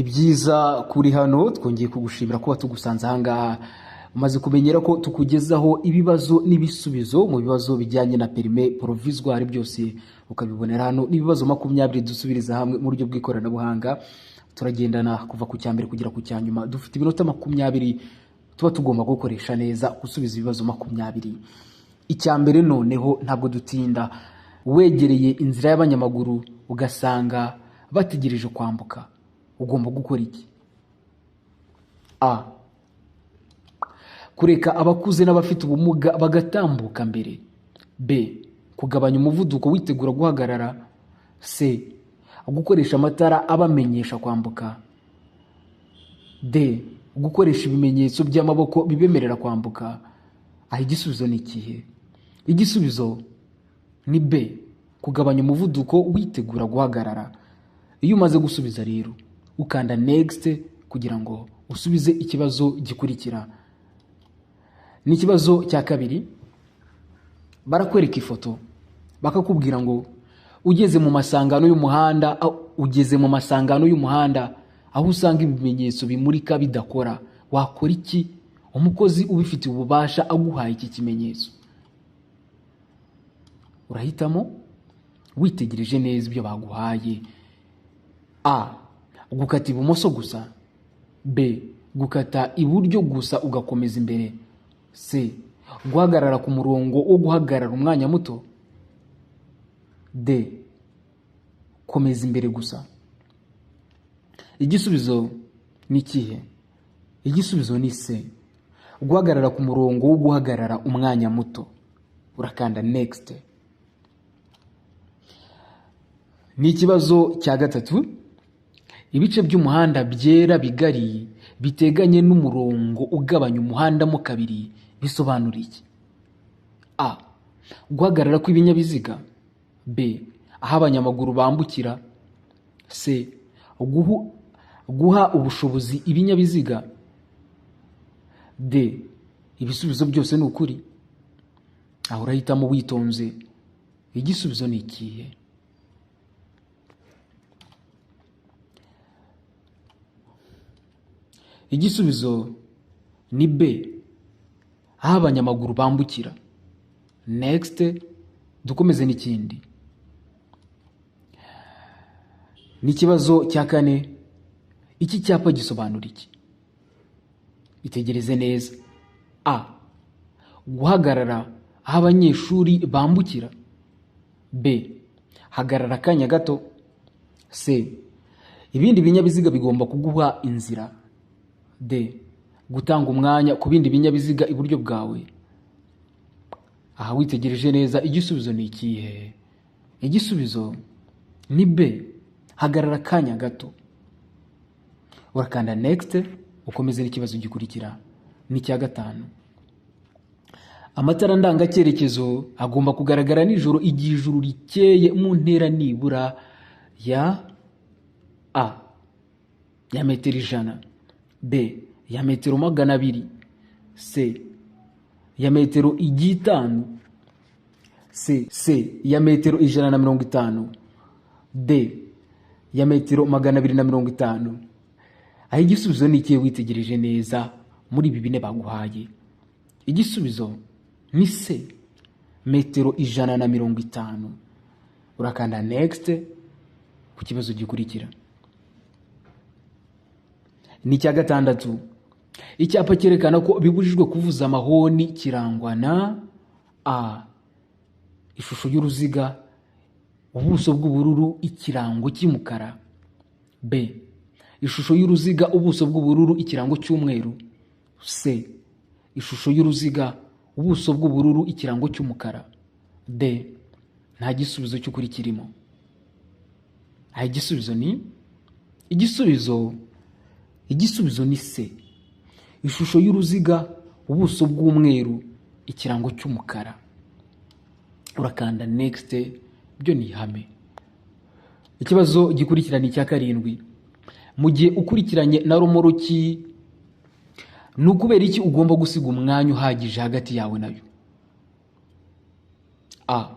Ni byiza kuri hano twongeye kugushimira kuba tugusanze ahangaha. Umaze kumenyera ko tukugezaho ibibazo n'ibisubizo mu bibazo bijyanye na permis provisoire, byose ukabibonera hano. N'ibibazo 20 dusubiriza hamwe mu buryo bw'ikoranabuhanga. Turagendana kuva ku cya mbere kugera ku cya nyuma. Dufite iminota 20 tuba tugomba gukoresha neza gusubiza ibibazo 20. Icya mbere noneho, ntabwo dutinda. Wegereye inzira y'abanyamaguru ugasanga bategereje kwambuka, ugomba gukora iki? A, kureka abakuze n'abafite ubumuga bagatambuka mbere. B, kugabanya umuvuduko witegura guhagarara. C, gukoresha amatara abamenyesha kwambuka. D, gukoresha ibimenyetso by'amaboko bibemerera kwambuka. Aho igisubizo ni ikihe? Igisubizo ni B, kugabanya umuvuduko witegura guhagarara. Iyo umaze gusubiza rero, ukanda next kugira ngo usubize ikibazo gikurikira. Ni ikibazo cya kabiri. Barakwereka ifoto, bakakubwira ngo ugeze mu masangano y'umuhanda aho usanga ibimenyetso bimurika bidakora, wakora iki umukozi ubifitiye ububasha aguhaye iki kimenyetso? Urahitamo witegereje neza ibyo baguhaye. A, gukata ibumoso gusa. B, gukata iburyo gusa ugakomeza imbere. C, guhagarara ku murongo wo guhagarara umwanya muto. D, komeza imbere gusa. Igisubizo ni ikihe? Igisubizo ni C, guhagarara ku murongo wo guhagarara umwanya muto. Urakanda next. Ni ikibazo cya gatatu. Ibice by'umuhanda byera bigari biteganye n'umurongo ugabanya umuhanda mo kabiri bisobanura iki? A, guhagarara kw'ibinyabiziga. B, aho abanyamaguru bambukira. C, guha ubushobozi ibinyabiziga. D, ibisubizo byose ni ukuri. Aho urahitamo witonze. Igisubizo ni ikihe? Igisubizo ni B, aho abanyamaguru bambukira. Next, dukomeze n'ikindi. Ni ikibazo cya kane. Iki cyapa gisobanura iki? Itegereze neza. A, guhagarara aho abanyeshuri bambukira. B, hagarara akanya gato. C, ibindi binyabiziga bigomba kuguha inzira. D, gutanga umwanya ku bindi binyabiziga iburyo bwawe. Aha witegereje neza, igisubizo ni ikihe? Igisubizo ni B, hagarara akanya gato. Urakanda next, ukomeze n'ikibazo gikurikira. Ni icya gatanu. Amatara ndangacyerekezo agomba kugaragara nijoro igihe ijuru rikeye mu ntera nibura ya: A, ya metero 100. B, ya metero 200. C, ya metero 5. C, ya metero 150. D, ya metero 250. Aho igisubizo ni ikihe witegereje neza muri ibi bine baguhaye? Igisubizo ni C, metero 150. Urakanda next ku kibazo gikurikira. Ni icya gatandatu. Icyapa cyerekana ko bibujijwe kuvuza amahoni kirangwa na: A, ishusho y'uruziga, ubuso bw'ubururu, ikirango cy'umukara. B, ishusho y'uruziga, ubuso bw'ubururu, ikirango cy'umweru. C, ishusho y'uruziga, ubuso bw'ubururu, ikirango cy'umukara. D, nta gisubizo cy'ukuri kirimo. Aha igisubizo ni C, ishusho y'uruziga, ubuso bw'umweru, ikirango cy'umukara. Urakanda next, byo ni ihame. Ikibazo gikurikirana icya karindwi. Mu gihe ukurikiranye na romoroki, ni ukubera iki ugomba gusiga umwanya uhagije hagati yawe nayo? A,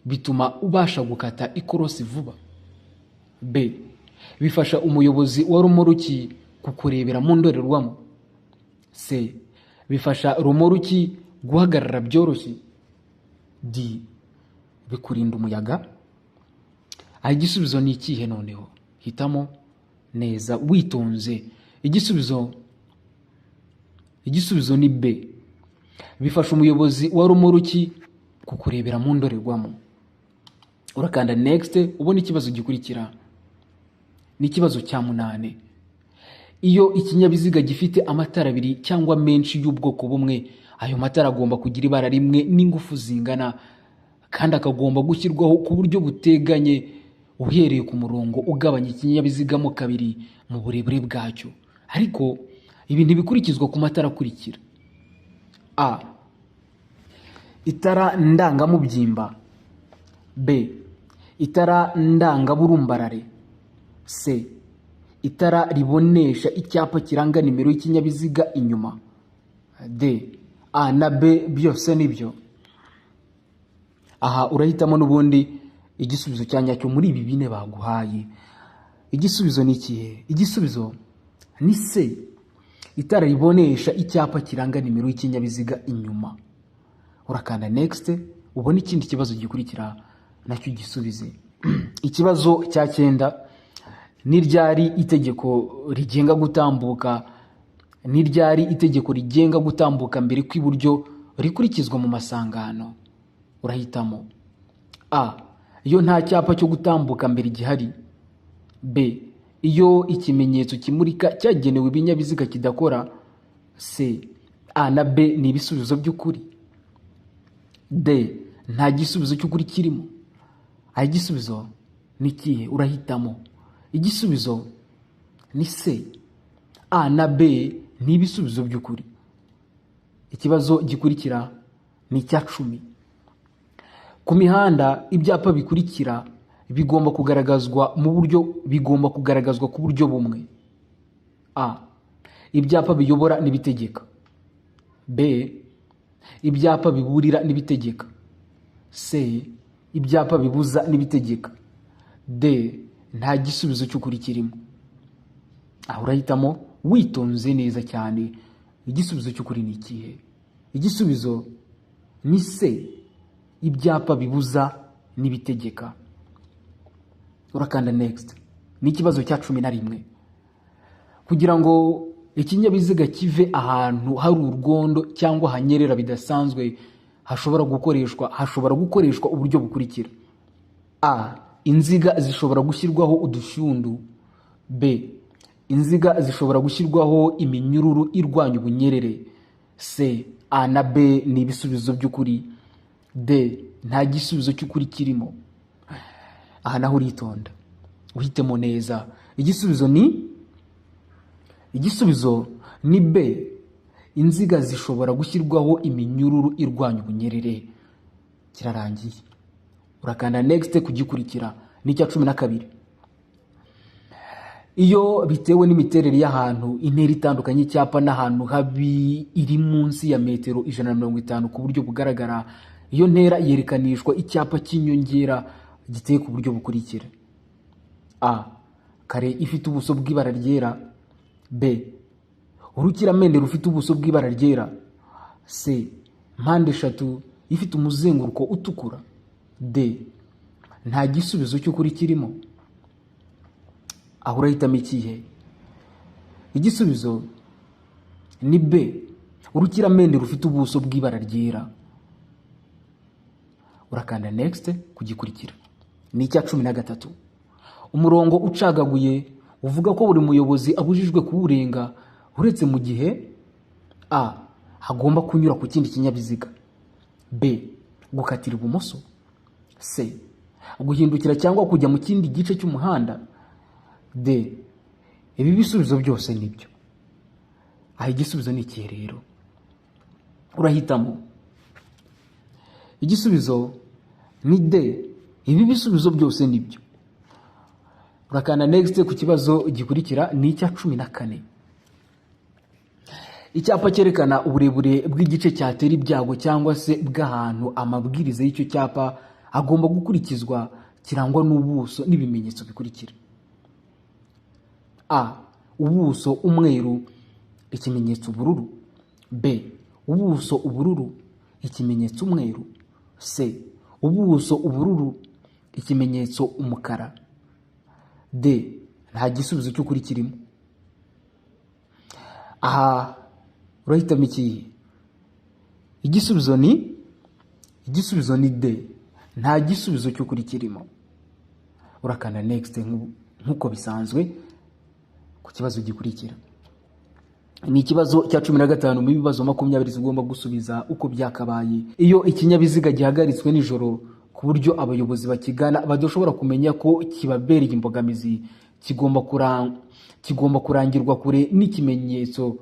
bituma ubasha gukata ikorosi vuba. B, Bifasha umuyobozi wa romoruki kukurebera mu ndorerwamo. C. Bifasha romoruki guhagarara byoroshye. D. Bikurinda umuyaga. Aha igisubizo ni ikihe noneho? Hitamo neza witonze. Igisubizo ni B. Bifasha umuyobozi wa romoruki kukurebera mu ndorerwamo. Urakanda next ubona ikibazo gikurikira. Ni ikibazo cya munane. Iyo ikinyabiziga gifite amatara abiri cyangwa menshi y'ubwoko bumwe, ayo matara agomba kugira ibara rimwe n'ingufu zingana, kandi akagomba gushyirwaho ku buryo buteganye uhereye ku murongo ugabanya ikinyabiziga mo kabiri mu burebure bwacyo. Ariko ibi ntibikurikizwa ku matara akurikira: A. Itara ndangamubyimba. B. Itara ndangaburumbarare. C. Itara ribonesha icyapa kiranga nimero y'ikinyabiziga inyuma. D. A na B byose nibyo. Aha urahitamo n'ubundi igisubizo cya nyacyo muri ibi bine baguhaye. Igisubizo ni ikihe? Igisubizo ni C. Itara ribonesha icyapa kiranga nimero y'ikinyabiziga inyuma. Urakanda next ubone ikindi kibazo gikurikira, nacyo gisubize. Ikibazo cya cyenda: Ni ryari itegeko rigenga gutambuka, ni ryari itegeko rigenga gutambuka mbere kw'iburyo rikurikizwa mu masangano? Urahitamo: A. Iyo nta cyapa cyo gutambuka mbere gihari. B. Iyo ikimenyetso kimurika cyagenewe ibinyabiziga kidakora. C. A na B ni ibisubizo by'ukuri. D. Nta gisubizo cy'ukuri kirimo. Aha igisubizo ni ikihe? Urahitamo. Igisubizo ni C. A na B ni ibisubizo by'ukuri. Ikibazo gikurikira ni icya 10. Ku mihanda, ibyapa bikurikira bigomba kugaragazwa ku buryo bumwe: A. Ibyapa biyobora n'ibitegeka. B. Ibyapa biburira n'ibitegeka. C. Ibyapa bibuza n'ibitegeka. D. Nta gisubizo cy'ukuri kirimo. Aho urahitamo witonze neza cyane. Igisubizo cy'ukuri ni ikihe? Igisubizo ni C. Ibyapa bibuza n'ibitegeka. Urakanda next. Ni ikibazo cya 11. Kugira ngo ikinyabiziga kive ahantu hari urwondo cyangwa hanyerera bidasanzwe, hashobora gukoreshwa uburyo bukurikira: A. Inziga zishobora gushyirwaho udushyundu. B. Inziga zishobora gushyirwaho iminyururu irwanya ubunyerere. C. A na B ni ibisubizo by'ukuri. D. Nta gisubizo cy'ukuri kirimo. Aha naho uritonda uhitemo neza. Igisubizo ni B. Inziga zishobora gushyirwaho iminyururu irwanya ubunyerere. Kirarangiye, urakanda next kugikurikira. Ni icya 12. Iyo bitewe n'imiterere y'ahantu, intera itandukanye y'icyapa n'ahantu habi iri munsi ya metero 150 ku buryo bugaragara, iyo ntera yerekanishwa icyapa cy'inyongera giteye ku buryo bukurikira: A. Kare ifite ubuso bw'ibara ryera. B. Urukiramende rufite ubuso bw'ibara ryera. C. Mpande eshatu ifite umuzenguruko utukura. D. Nta gisubizo cy'ukuri kirimo. Aho urahitamo ikihe? Igisubizo ni B. Urukiramende rufite ubuso bw'ibara ryera. Urakanda next kugikurikira. Ni icya 13. Umurongo ucagaguye uvuga ko buri muyobozi abujijwe kuwurenga uretse mu gihe: A. Hagomba kunyura ku kindi kinyabiziga. B. Gukatira ibumoso. C. Guhindukira cyangwa kujya mu kindi gice cy'umuhanda. D. Ibi bisubizo byose nibyo. Aha igisubizo ni ikihe rero? Urahitamo. Igisubizo ni D. Ibi bisubizo byose nibyo. Urakanda next ku kibazo gikurikira. Ni icya 14. Icyapa cyerekana uburebure bw'igice cyatera ibyago cyangwa se bw'ahantu amabwiriza y'icyo cyapa agomba gukurikizwa kirangwa n'ubuso n'ibimenyetso bikurikira: A, ubuso umweru, ikimenyetso ubururu. B, ubuso ubururu, ikimenyetso umweru. C, ubuso ubururu, ikimenyetso umukara. D, nta gisubizo cy'ukuri kirimo. Aha urahitamo ikihe? Igisubizo ni D, nta gisubizo cy'ukuri kirimo. Urakanda next nk'uko bisanzwe ku kibazo gikurikira. Ni ikibazo cya 15 mu bibazo 20 tugomba gusubiza uko byakabaye. Iyo ikinyabiziga gihagaritswe nijoro ku buryo abayobozi bakigana badashobora kumenya ko kibabereye imbogamizi, kigomba kurangirwa kure n'ikimenyetso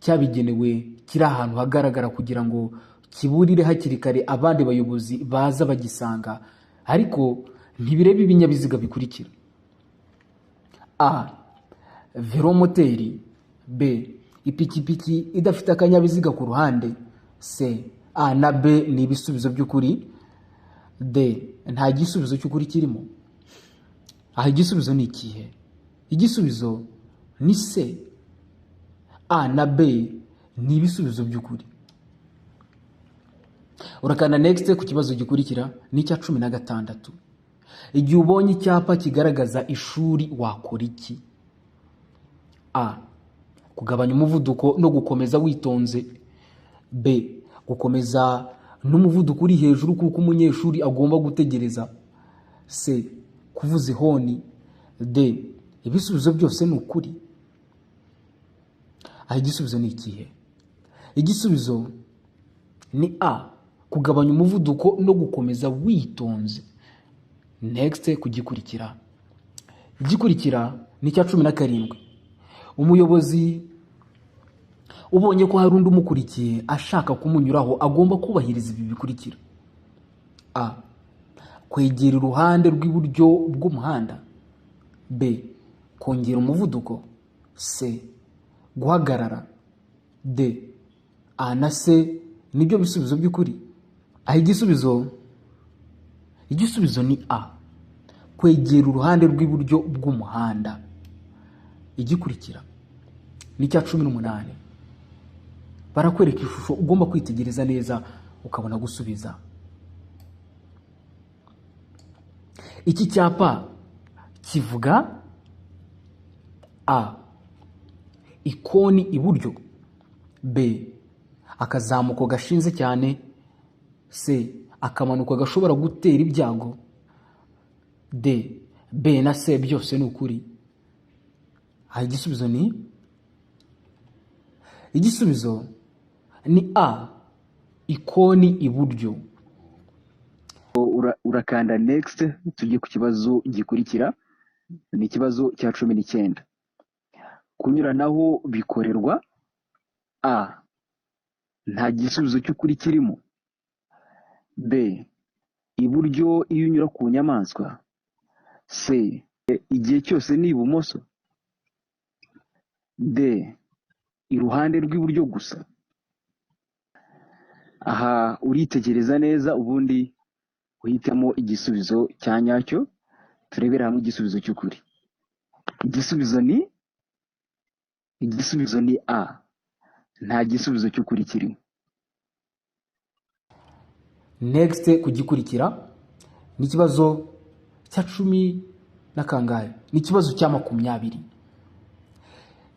cyabigenewe kiri ahantu hagaragara kugira ngo kiburire hakiri kare abandi bayobozi baza bagisanga, ariko ntibirebe ibinyabiziga bikurikira: A, velomoteri. B, ipikipiki idafite akanyabiziga ku ruhande. C, A na B ni ibisubizo by'ukuri. D, nta gisubizo cy'ukuri kirimo. Aha igisubizo ni ikihe? Igisubizo ni C, A na B ni ibisubizo by'ukuri. Urakanda next ku kibazo gikurikira, ni icya 16. Igihe ubonye icyapa kigaragaza ishuri wakora iki? A, kugabanya umuvuduko no gukomeza witonze. B, gukomeza n'umuvuduko uri hejuru kuko umunyeshuri agomba gutegereza. C, kuvuza ihoni. D, ibisubizo byose ni ukuri. Aha igisubizo ni ikihe? Igisubizo ni A, kugabanya umuvuduko no gukomeza witonze. Next kugikurikira. Igikurikira ni icya 17. Umuyobozi ubonye ko hari undi umukurikiye ashaka kumunyuraho agomba kubahiriza ibi bikurikira: A, kwegera iruhande rw'iburyo bw'umuhanda. B, kongera umuvuduko. C, guhagarara. D, A na C nibyo bisubizo by'ukuri. Aho igisubizo ni A, kwegera uruhande rw'iburyo bw'umuhanda. Igikurikira ni icya 18. Barakwereka ishusho ugomba kwitegereza neza ukabona gusubiza. Iki cyapa kivuga: A, ikoni iburyo. B, akazamuko gashinze cyane. C, akamanuko gashobora gutera ibyago. D, B na C byose ni ukuri. Aha igisubizo ni A, ikoni iburyo. Urakanda next tujye ku kibazo gikurikira, ni ikibazo cya 19. Kunyuranaho bikorerwa: A, nta gisubizo cy'ukuri kirimo. B, iburyo iyo unyura ku nyamaswa. C, igihe cyose ni ibumoso. D, iruhande rw'iburyo gusa. Aha uritegereza neza ubundi uhitemo igisubizo cya nyacyo. Turebere hamwe igisubizo cy'ukuri. Igisubizo ni A, nta gisubizo cy'ukuri kirimo. Next kugikurikira ni ikibazo cya cumi na kangahe? Ni ikibazo cya 20.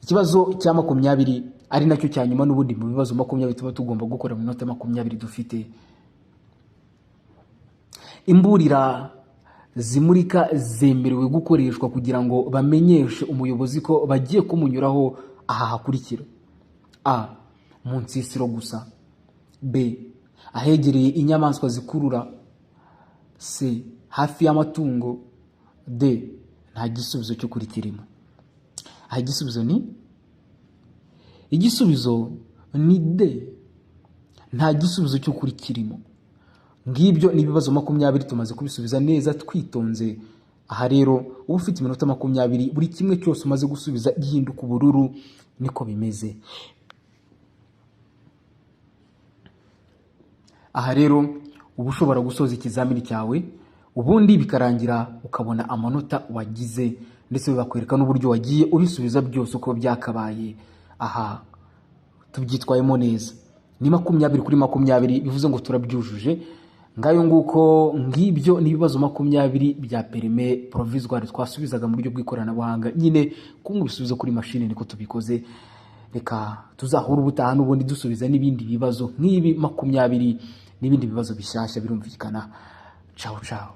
Ikibazo cya 20 ari nacyo cya nyuma n'ubundi mu bibazo 20 tuba tugomba gukora mu minota 20 dufite. Imburira zimurika zemerewe gukoreshwa kugira ngo bamenyeshe umuyobozi ko bagiye kumunyuraho aha hakurikira: A, mu nsisiro gusa. B, ahegereye inyamaswa zikurura. C, hafi y'amatungo. D, nta gisubizo cy'ukuri kirimo. Aha igisubizo ni D, nta gisubizo cy'ukuri kirimo. Ngibyo ni ibibazo 20 tumaze kubisubiza neza twitonze. Aha rero uba ufite iminota 20, buri kimwe cyose umaze gusubiza gihinduka ubururu, niko bimeze. Aha rero uba ushobora gusoza ikizamini cyawe ubundi bikarangira ukabona amanota wagize. Ndetse bakwereka n'uburyo wagiye ubisubiza byose uko byakabaye. Aha tubyitwayemo neza, ni 20 kuri 20, bivuze ngo turabyujuje. Ngayo nguko, ngibyo ni ibibazo 20 bya permis provisoire twasubizaga mu buryo bw'ikoranabuhanga nyine, kumwe ibisubizo kuri mashini niko tubikoze. Reka tuzahure ubutaha n'ubundi dusubiza n'ibindi bibazo nk'ibi 20 n'ibindi bibazo bishyashya birumvikana. Cawu cawu.